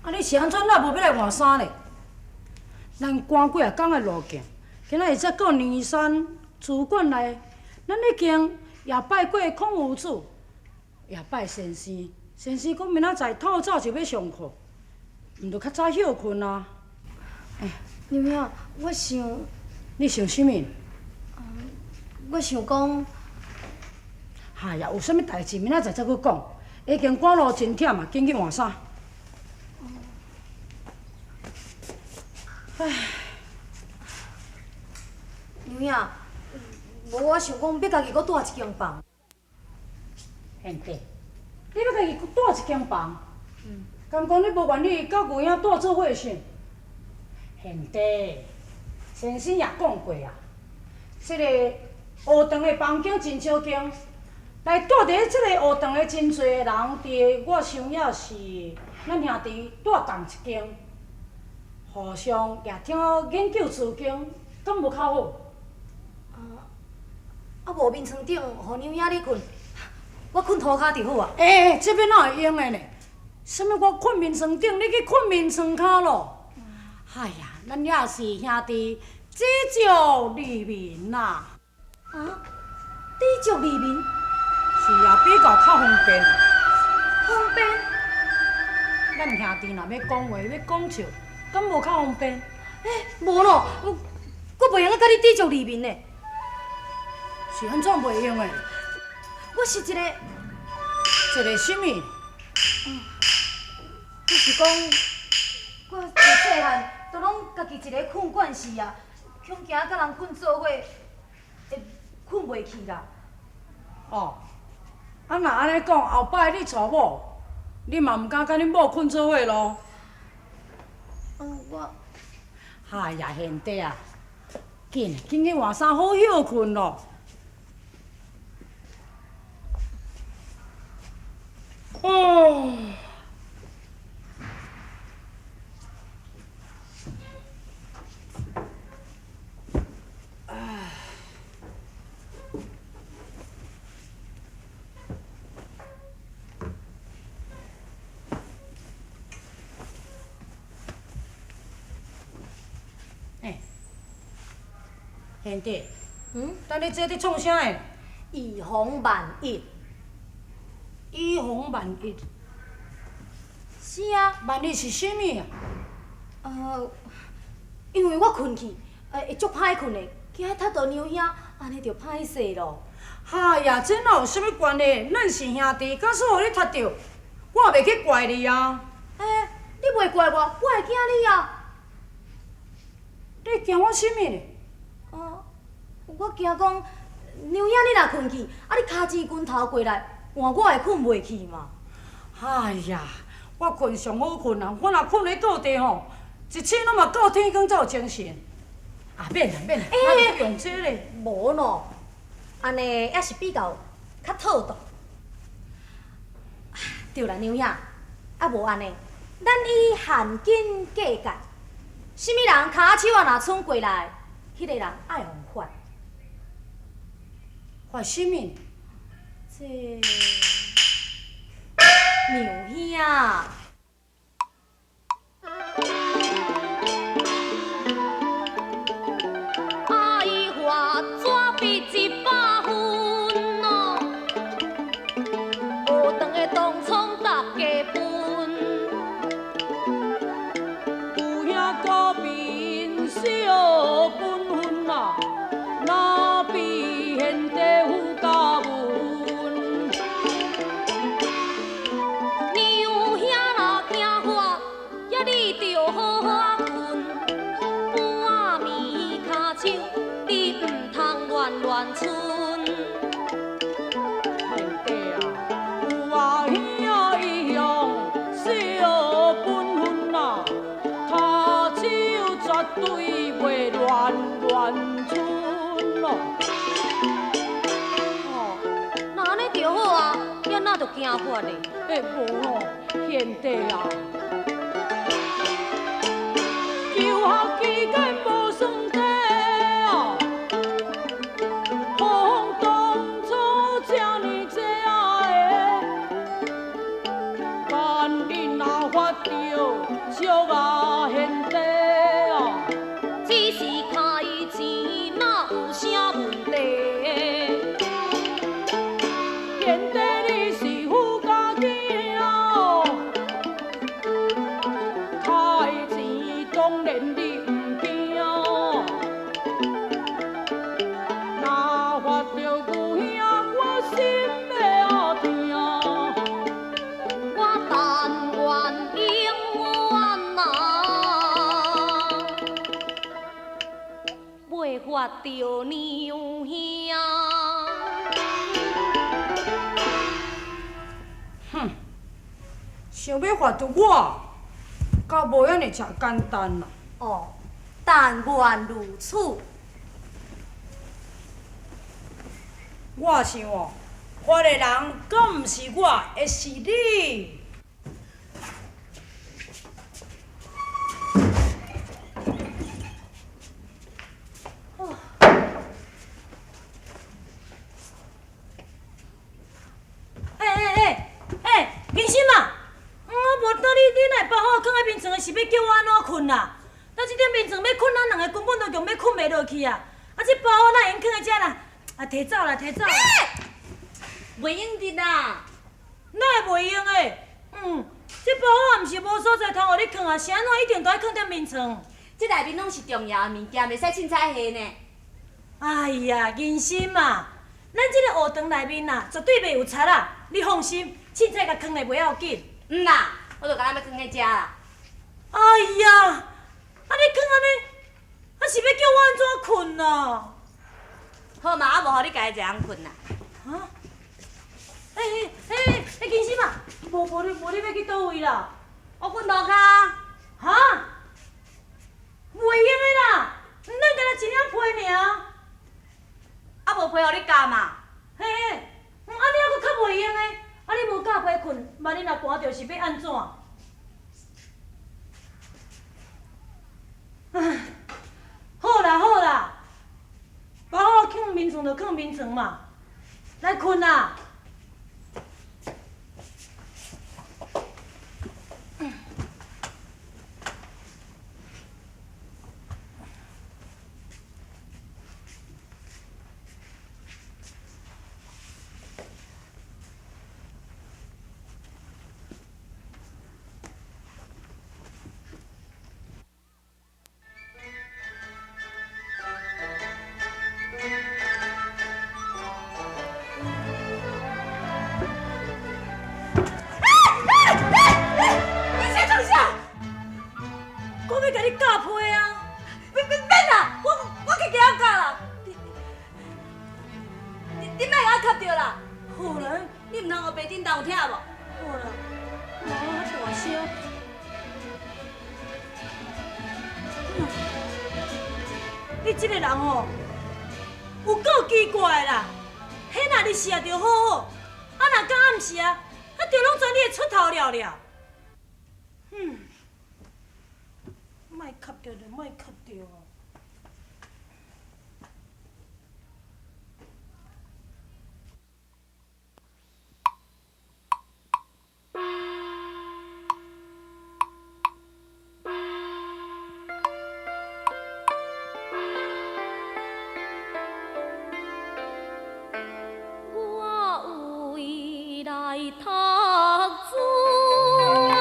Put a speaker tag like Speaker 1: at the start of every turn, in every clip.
Speaker 1: 啊，你是按怎哪無欲來換衫咧？咱趕幾仔工的路徑，今仔日才到梨山主管內，咱已經也拜過孔夫子，也拜先生。先生講明仔載透早就欲上課，毋著較早歇睏啊？
Speaker 2: 欸，娘兄，我想，
Speaker 1: 你想啥物？
Speaker 2: 我想講，
Speaker 1: 哎呀，有啥物代誌，明仔載再閣講。已經趕路真忝啊，緊去換衫。
Speaker 2: 唉，娘兄，無我想講欲家己閣蹛一間房。
Speaker 1: 賢弟，你欲家己蹛一間房？嗯。敢講你無願意佮牛兄蹛做伙是？賢弟，先生也講過啊，這个學堂的房間真少間，來蹛佇咧這個學堂的真濟个人，佇我想也是咱兄弟蹛仝一間，互相也聽研究資經，敢無較好？
Speaker 2: 啊，無眠床頂，予娘兄你睏，我睏塗跤就好啊。
Speaker 1: 欸，這欲哪會用的呢？啥物我睏眠床頂，你去睏眠床跤咯？哎呀，咱也是兄弟，知足利民啦。
Speaker 2: 啊？知足利民？
Speaker 1: 是啊，比較較方便。
Speaker 2: 方便？
Speaker 1: 咱兄弟若欲講話，欲講笑，敢無較方便？
Speaker 2: 欸，無咯，我袂用得佮你知足利民呢。
Speaker 1: 是按怎袂用的？
Speaker 2: 我是一個，
Speaker 1: 一個啥物？
Speaker 2: 就是講，我自細漢都攏家己一个睏慣勢啊，恐驚佮人睏做伙會睏袂去啦。
Speaker 1: 哦，啊若按呢講，後擺你娶某，你嘛毋敢佮恁某睏做伙咯？
Speaker 2: 嗯，我。
Speaker 1: 哎呀，賢弟啊，緊緊去換衫好歇睏咯。哦。欸，賢弟，
Speaker 2: 嗯？
Speaker 1: 等你這佇創啥的？
Speaker 2: 以防萬一。
Speaker 1: 以防萬一。
Speaker 2: 是啊。
Speaker 1: 萬一是啥物啊？
Speaker 2: 因為我睏去，會足歹睏的，驚踢著娘兄，按呢就歹勢咯。
Speaker 1: 哎呀，這哪有啥物關係？咱是兄弟，假使予你踢著，我也袂去怪你啊。
Speaker 2: 欸，你袂怪我，我會驚你啊。
Speaker 1: 你驚我啥物呢？
Speaker 2: 哦，我驚講娘兄你若睏去，啊你尻舌拳頭過來，換我會睏袂去嘛。
Speaker 1: 哎呀，我睏上好睏啊！我若睏咧倒地吼，一醒攏嘛到天光才有精神。啊，免啦免啦，欸，用這咧。
Speaker 2: 無喏，按呢猶是比較較妥當。對啦，娘兄，啊無按呢，咱以現金計價。啥物人跤手仔若伸過來，彼个人愛予罰。
Speaker 1: 罰啥物？
Speaker 2: 這娘兄。
Speaker 3: 愛罰紙筆100分咯，學堂的同窗大家分。
Speaker 1: 有兄高面小本分啊，哪比賢弟富家文？
Speaker 3: 娘兄若驚罰，遐你著好好仔睏。半暝跤手，你毋通亂亂伸。
Speaker 1: 賢弟啊，有阿兄一向小本分啊，跤手絕對袂亂亂伸咯。
Speaker 3: 哦，若按呢就好啊，遐哪著驚罰咧？
Speaker 1: 欸，無咯，賢弟啊，求學期間無算計啊，何妨當初這呢濟的，萬一若罰著，
Speaker 3: 著娘兄。
Speaker 1: 哼，想欲罚著我，敢无遐尔遮简单啦。
Speaker 2: 哦，但愿如此。
Speaker 1: 我想哦，罚的人敢毋是我，会是你。
Speaker 4: 欸欸欸欸，银心啊，我无等你，你若会包好囥佇眠床的，是欲叫我按怎睏啦？咱这张眠床欲睏，咱两个根本就强欲睏袂落去啊！啊，这包好哪会用囥佇遮啦？啊，提走啦，提走啦！
Speaker 2: 袂用得啦！
Speaker 4: 哪会袂用的？嗯，这包好也毋是无所在通予你囥啊，是按怎一定都爱囥佇眠床？
Speaker 2: 这内面拢是重要的物件，袂使凊彩下呢。
Speaker 4: 哎呀，银心啊，咱这个学堂内面啊，绝对袂有贼啊！你放心，凊彩共囥咧袂要紧。
Speaker 2: 毋啦，我就敢若欲囥佇遮啦。
Speaker 4: 哎呀，啊你囥按呢，啊是欲叫我按怎睏啊？
Speaker 2: 好嘛，啊无予你家己一个人睏啦。
Speaker 4: 啊？欸欸欸欸，金心啊，无无你无你欲去佗位啦？
Speaker 2: 我睏路跤。
Speaker 4: 哈？袂用的啦，咱敢若一领被尔。
Speaker 2: 啊无被予你夹嘛？
Speaker 4: 嘿嘿，啊你犹阁较袂用的，啊你无夹被睏，万一若寒著是欲按怎？唉，好啦好啦，包好囥眠床就囥眠床嘛，来睏啦。
Speaker 2: 你是创啥？
Speaker 4: 我欲共你咬被啊！
Speaker 2: 免免免啦！我家己晓咬啦。你你你莫共我磕著啦！
Speaker 4: 好啦，
Speaker 2: 你毋通予白叮当有听无？
Speaker 4: 好啦，哇，大声！你这个人吼，有够奇怪啦！彼若日时啊，就好好，啊若到暗时啊，啊就拢知你会出头了了。嗯，莫磕著就莫磕著哦。
Speaker 3: 我为来读书啊，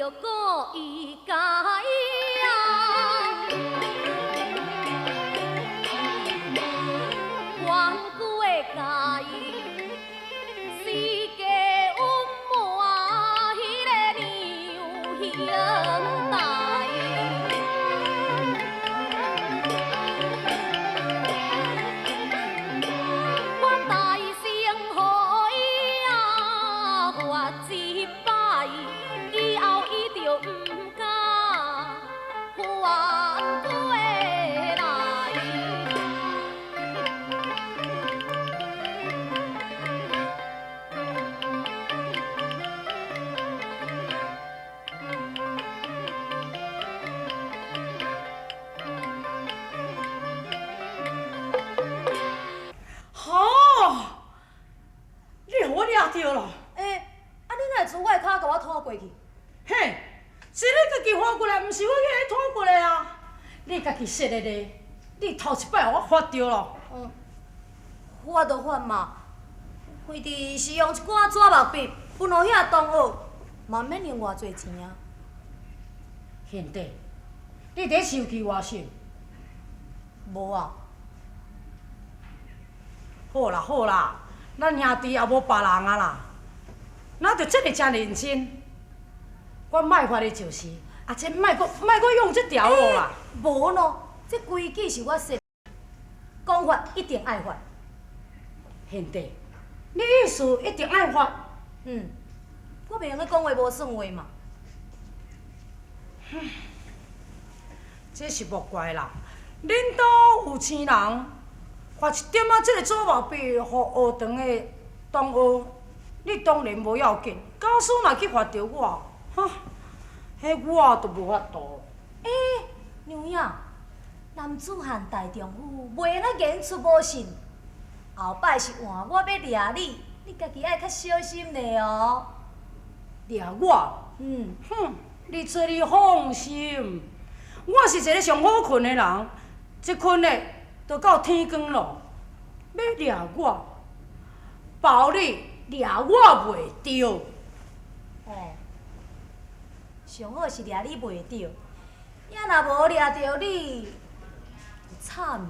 Speaker 3: 著故意改啊。冤久的共伊是嫁阮满彼个娘兄弟。我大声予伊啊罚一摆，以后伊就毋敢还过来。
Speaker 1: 吼！你予我掠著咯！
Speaker 2: 欸，啊你哪会自我的跤共我拖过去？
Speaker 1: 嘿，是你家己翻过来，毋是我去予你拖过来啊！你家己说的咧，你头一摆予我发著咯。
Speaker 2: 嗯，发就发嘛，非得是用一寡纸墨笔分予遐同学，嘛毋免用偌济钱啊。
Speaker 1: 贤弟，你伫咧受气偌深？
Speaker 2: 无啊。
Speaker 1: 好啦好啦，咱兄弟也无别人啊啦，咱就这么真认真。我莫发的就是，啊，这莫阁莫阁用这条路啦。
Speaker 2: 无喏，这规矩是我设，讲发一定爱发。
Speaker 1: 贤弟，你意思一定爱发？
Speaker 2: 嗯，我袂用阁讲话无算话嘛。
Speaker 1: 这是莫怪啦，恁兜有钱人，发一点仔这个纸墨笔予学堂的同学，你当然无要紧。假使若去发著我，哈，彼我就无法度。
Speaker 2: 欸，娘影，男子汉大丈夫，袂用得言出无信。后摆是换我欲掠你，你家己爱较小心咧哦。
Speaker 1: 掠我？
Speaker 2: 嗯。
Speaker 1: 哼，你做你放心，我是一个上好睏的人，一睏咧就到天光咯。欲掠我，包你掠我袂著。
Speaker 2: 哦，上好是掠你袂著，也若无掠著你，就惨。